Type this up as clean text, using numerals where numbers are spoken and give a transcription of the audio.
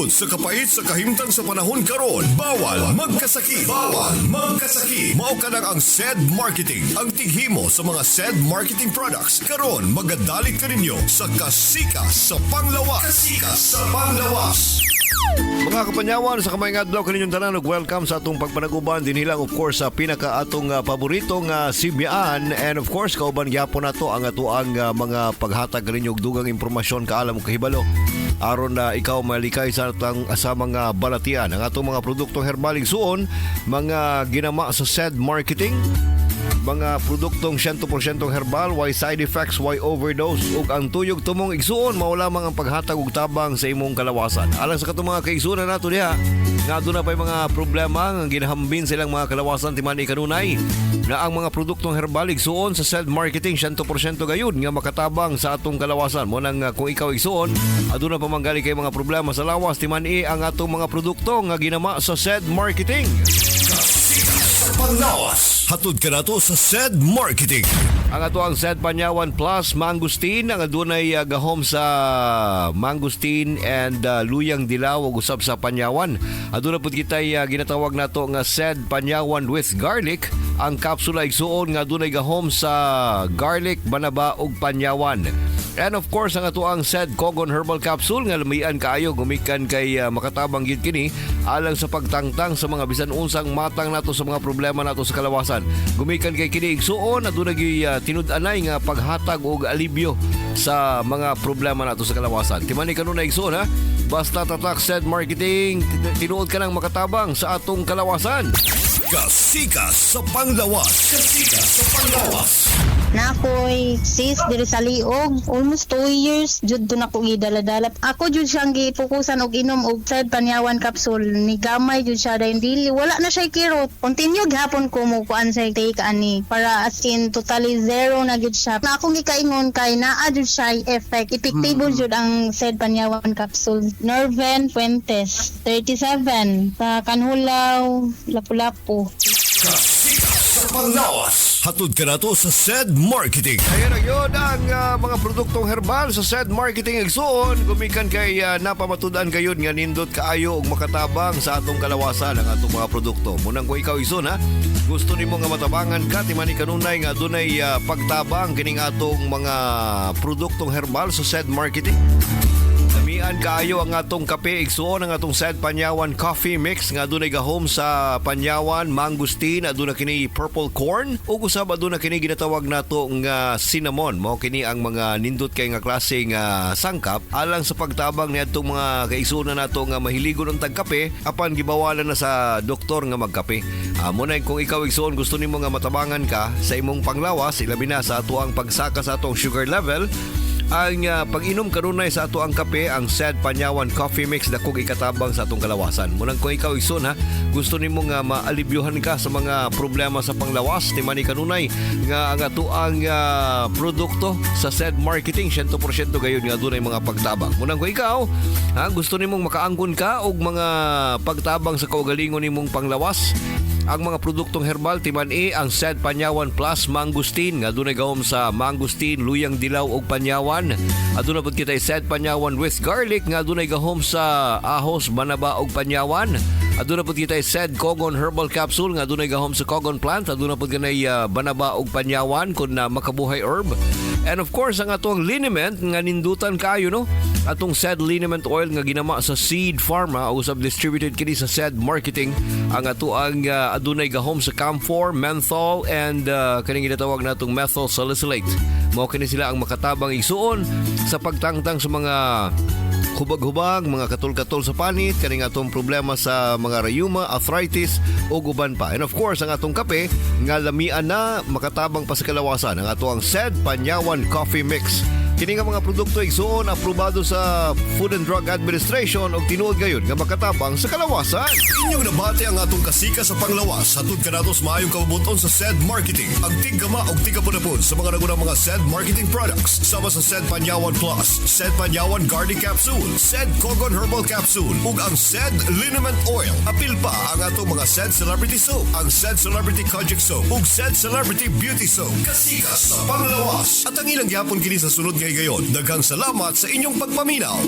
Tungod sa kapait sa kahimtang sa panahon karon, bawal magkasakit. Bawal magkasakit. Mao kanang ang SED Marketing, ang tighimo sa mga SED Marketing products. Karon magadalit kaninyo sa Kasika sa Panglawas. Kasika sa Panglawas. Mga kapanyawan, sa kamay adlaw kaninyong tanan ug welcome sa atong pagpanaguban dinhi lang, of course, sa pinaka atong paborito nga sibyaan, and of course kauban gyapon nato ang atoang mga paghatag kaninyo og dugang impormasyon, kaalam ug kahibalo aron na ikaw malikay sa mga balatian ang atong mga produktong herbal, igsuon, mga ginama sa SED Marketing, mga produktong 100% herbal, way side effects, way overdose, ug ang tuyog tumong, igsuon, mao lamang ang paghatag og tabang sa imong kalawasan. Alang sa katong mga kaigsuonan nato diha nga aduna pay mga problema nga ginahambin silang mga kalawasan, timan-i kanunay na ang mga produktong herbal, igsuon, sa SED Marketing 100% gayud nga makatabang sa atong kalawasan. Mao nang kung ikaw, igsuon, aduna pa man gali kay mga problema sa lawas, timan-i ang atong mga produkto nga ginama sa SED Marketing. Kasika sa Panglawas. Hatod kanato sa SED Marketing. Ang ato ang SED Panyawan Plus Mangosteen ang adunay gahom sa mangosteen and luyang dilaw ug usab sa panyawan. Aduna pud kitay ginatawag nato nga SED Panyawan with Garlic. Ang kapsula, igsuon, nga adunay gahom sa garlic, banaba ug panyawan. And of course, ang ato ang SED Kogon Herbal Capsule nga lamian kaayo gumikan kay makatabang gid kini alang sa pagtangtang sa mga bisan unsang matang nato sa mga problema nato sa kalawasan. Gumikan kay kini, igsuon, aduna gyud tinud-anay nga paghatag og alibyo sa mga problema nato sa kalawasan. Timan-i kanunay, igsuon, ha. Basta tatak SED Marketing, tinuod ka nang makatabang sa atong kalawasan. Kasika sa Panglawas. Kasika sa Panglawas. Na ako'y sis diri sa liog. Almost 2 years jud to nako gidala-dala. Ako jud siyang gipukusan og inom og SED Panyawan capsule, ni gamay jud siya dayon, dili wala na siya kirot. Continue gihapon ko mo kuan sa take ani para as in totally zero na jud siya. Na akong gikaingon kay naa jud siya effect. Epektibo jud ang SED Panyawan capsule. Nerven Fuentes, 37, sa Canjulao, Lapu-Lapu. Kasika sa Panglawas. Hatod kanato sa SED Marketing. Ayan ang yun ang mga produktong herbal sa SED Marketing, igsuon. Gumikan kay napamatudan kayo nga nindot kaayo og makatabang sa atong kalawasan ang atong mga produkto. Mao nang kung ikaw, igsuon, ha, gusto nimo nga matabangan ka, timan-i kanunay nga adunay pagtabang kining atong mga produktong herbal sa SED Marketing. Lamian kaayo ang atong kape, igsuon, ang atong SED Panyawan Coffee Mix nga adunay gahom sa panyawan, mangosteen, aduna kini purple corn ug usab aduna kini ginatawag nato nga cinnamon. Mao kini ang mga nindot kay nga klase nga sangkap alang sa pagtabang niadtong mga kaigsuonan nato nga mahiligon ang tagkape apan gibawalan na sa doktor nga magkape. Mao na kung ikaw, igsuon, gusto nimo nga matabangan ka sa imong panglawas, ilabi na sa atoang pagsaka sa atong sugar level, ang pag-inom kanunay sa ato ang kape, ang SED Panyawan Coffee Mix, dakog ikatabang sa atong kalawasan. Mao nang kung ikaw, igsoon, ha, gusto nimo nga maalibyuhan ka sa mga problema sa panglawas, timan-i kanunay nga ang ato ang produkto sa SED Marketing 100% gayon nga adunay mga pagtabang. Mao nang kung ikaw, ha, gusto nimong makaangkon ka og mga pagtabang sa kaugalingon nimong panglawas, ang mga produktong herbal, timan-i ang SED Panyawan Plus Mangosteen nga adunay gahom sa mangosteen, luyang dilaw ug panyawan. Aduna pud kita SED Panyawan with Garlic nga adunay gahom sa ahos, banaba ug panyawan. Aduna pud kita SED Kogon Herbal Capsule nga adunay gahom sa Kogon plant. Aduna pud kanay banaba ug panyawan kun na makabuhay herb. And of course, ang atong liniment nga nindutan kayo, no? Atong SED Liniment Oil nga ginama sa Seed Pharma o usab distributed kini sa SED Marketing, ang ato ang adunay gahom sa camphor, menthol and kaning ginatawag natong methyl salicylate. Mao kini sila ang makatabang, igsuon, sa pagtangtang sa mga hubag-hubag, mga katol-katol sa panit, kaning atong problema sa mga rayuma, arthritis ug uban pa. And of course, ang atong kape nga lamian na makatabang pa sa kalawasan, ang ato ang SED Panyawan Coffee Mix. Kini nga mga produkto, igsuon, aprobado sa Food and Drug Administration ug tinuod gayon nga makatabang sa kalawasan. Inyong nabati ang atong Kasika sa Panglawas. Hatod kanato sa maayong kabubuton sa SED Marketing. Ang tiggama og tigapudapod sa mga nagunang mga SED Marketing products sama sa SED Panyawan Plus, SED Panyawan Garlic Capsule, SED Kogon Herbal Capsule ug ang SED Liniment Oil. Apil pa ang atong mga SED Celebrity Soap, ang SED Celebrity Kojic Soap ug SED Celebrity Beauty Soap. Kasika sa Panglawas. At ang ilang gyapon kini sa sunod nga higayon. Daghang salamat sa inyong pagpaminaw.